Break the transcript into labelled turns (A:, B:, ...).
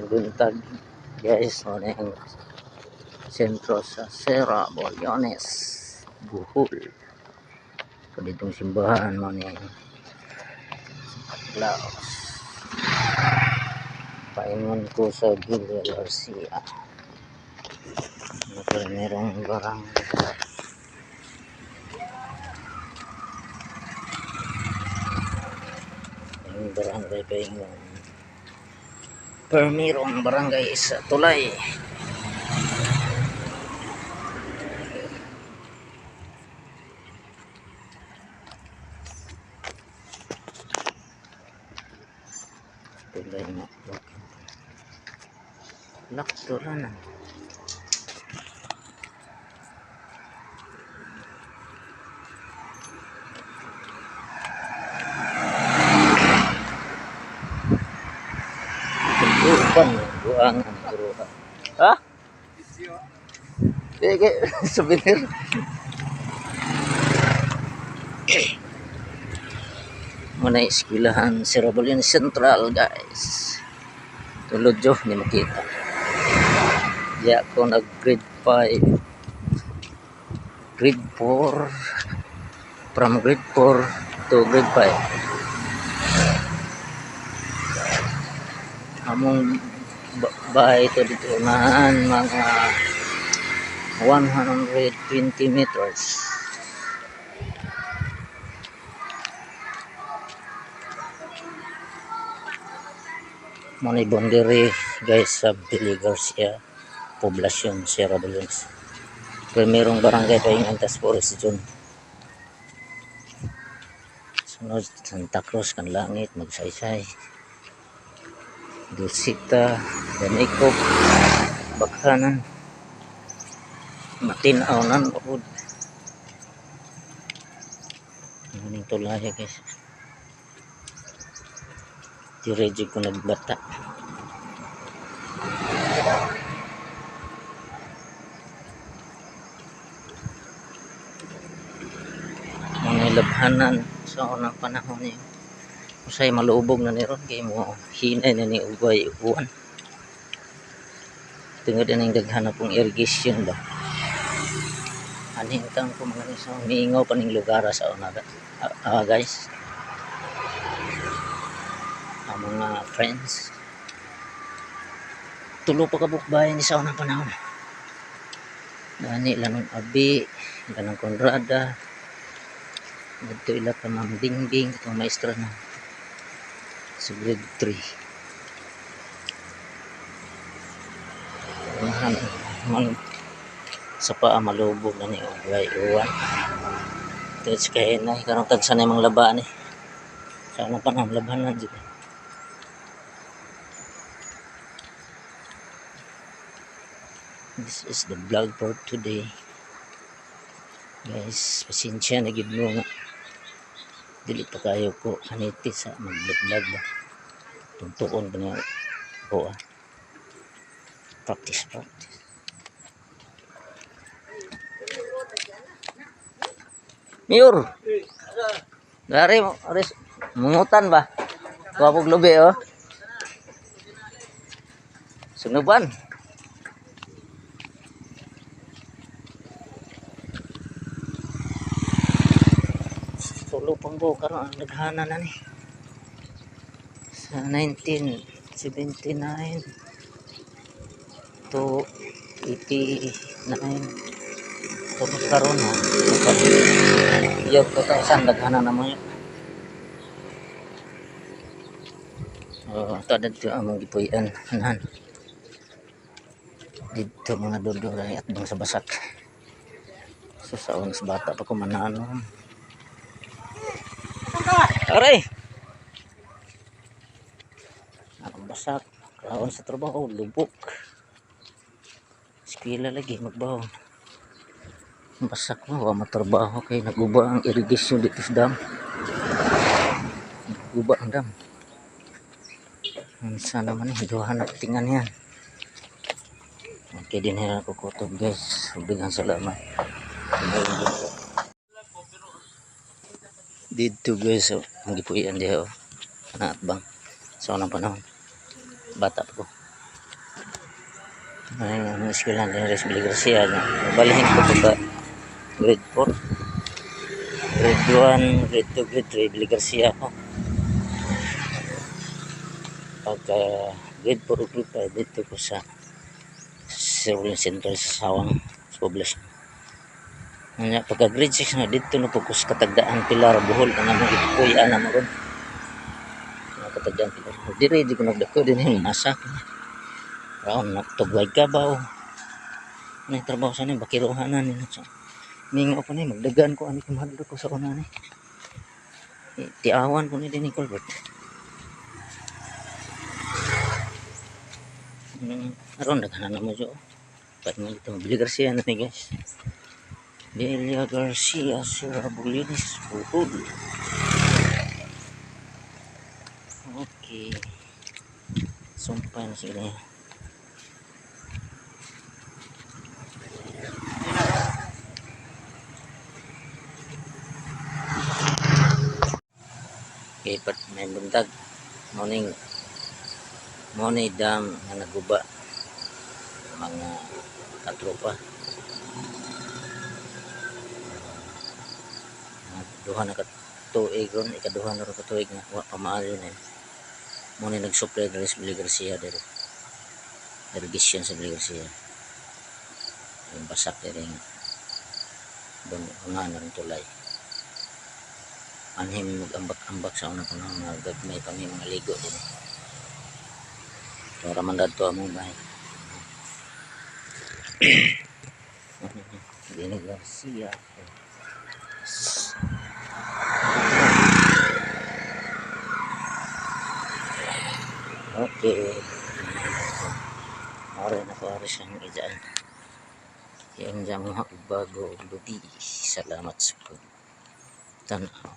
A: Maayong buntag, guys, mao ni ang sentro sa Sierra Bulyones, Bohol. So ditong simbahan, mao ni Laos. Paingon ko sa Villa Garcia. Ano merong barangay. Ang barangay paingon. Permirong barangay sa tulay. Tulay na. Lakto na. Uban, buangan guro. Ha? Sige, souvenir. Muna eskwelahan Sierra Bulyones Central, guys. Tulod jo, hindi makita. Diya ko nag grade 5. Grade 4. From grade 4 to grade 5. Among bahay ito dito unahan, mga 120 meters. Muna boundary, guys, sa Billy Garcia Poblacion, Sierra Bulyones. Primerong barangay Paingan, tas Forest Zone. Sunod Santa Cruz, Kanlangit, Magsaysay, Dulcita, Danicop, Bakhanan, Matinaw nan Ubud. Maning tulaya, guys. Diretso ko nagbata. Mga labhanan sa unang panahon niyo. Usay malubog na ni ron kay mo hinay na ni ugay uwan. Tungod aning daghan na pong irrigation ba. Ani utang ko mga nisa, miingaw pa ning lugar sa una, guys. Ang mga friends. Tulo pa ka bahay ni sa unang panahon. Gani lanong Abi, lanong Conrada, dito ila ka Ma'am Dingbing, itong maestra na sa grade 3. Unahan, man, sa paa malubog na ni ugay uwan. Ito sa kahinay, karong tagsa na yung mga labaan eh. Sa unang panahon, labahan na dito. This is the vlog for today. Guys, pasensya na gid mo nga. Dili pa kayo ko kaniti sa mag-vlog ba. Tuntuon pa niya ko ah. Practice, practice. Mayor! Dari, aris, mungutan ba? Kuha lubi oh. Sunuban. Tulo pang buo karon ang naghana na ni. Sa 1979 to 89 tungod karon ha. Year 2000 daghana na mo yun. Oh, ito dito among gipuy-an. Nan. Dito mga dodo ay atbang sa basak. So sa unas bata pa ko manano. Aray! Ang basak. Kaon sa trabaho, lubok. Eskwela lagi, magbaon. Basak mo, wa matrabaho kay naguba ang irrigation dito sa dam. Naguba ang dam. Unsa naman eh, duha na tingan yan. Okay din na ako kutob, guys. Daghang salamat. Dito, guys, oh, ang gipuy-an diha oh. Naatbang. Sa unang panahon. Bata pa ko. Ay, ang eskwelahan din sa Billy Garcia na. Balhin ko pagka grade 4, grade 1, grade 2, grade 3, Billy Garcia ako. Pagka grade 4 o grade 5, dito ko sa Cerulean Central sa Sawang, sa poblasyon. Nya pagka grade 6 na dito na po ko sa Katagdaan Pilar, Bohol, ang among gipuy-an na mo ron. Mga Katagdaan Pilar. Dire di ko nagdako din yung masa ko. Raon nagtugway ka ba o? Ano yung trabaho sa ni bakiruhan na nila sa mingaw ko ni magdagan ko ani ko ko sa una ni. Eh, tiawan ko ni din ni Colbert. Aron daghan na mo jo. Pat mo dito Billy Garcia na ni, guys. Delia Garcia Sierra Bulinis, Bohol. Okay. Sumpay na sila. Okay, pat may buntag. Morning. Morning dam nga naguba mga katropa. Mga duha na ka tuig ron, ikaduha na ron ka tuig nga wa pa maayo na. Mo ni nag-supply diri sa Billy Garcia diri. Irrigation sa Billy Garcia. Yung basak diri nga. Doon una na rin tulay. Anhim mag-ambak-ambak sa unang panahon nga gagmay pa mi mga ligo din. Para man dadto among bahay. Billy Garcia. Okay. Mara na ko ari sa ijaan. Kaya ang mga bago ludi. Salamat sa pagtanaw.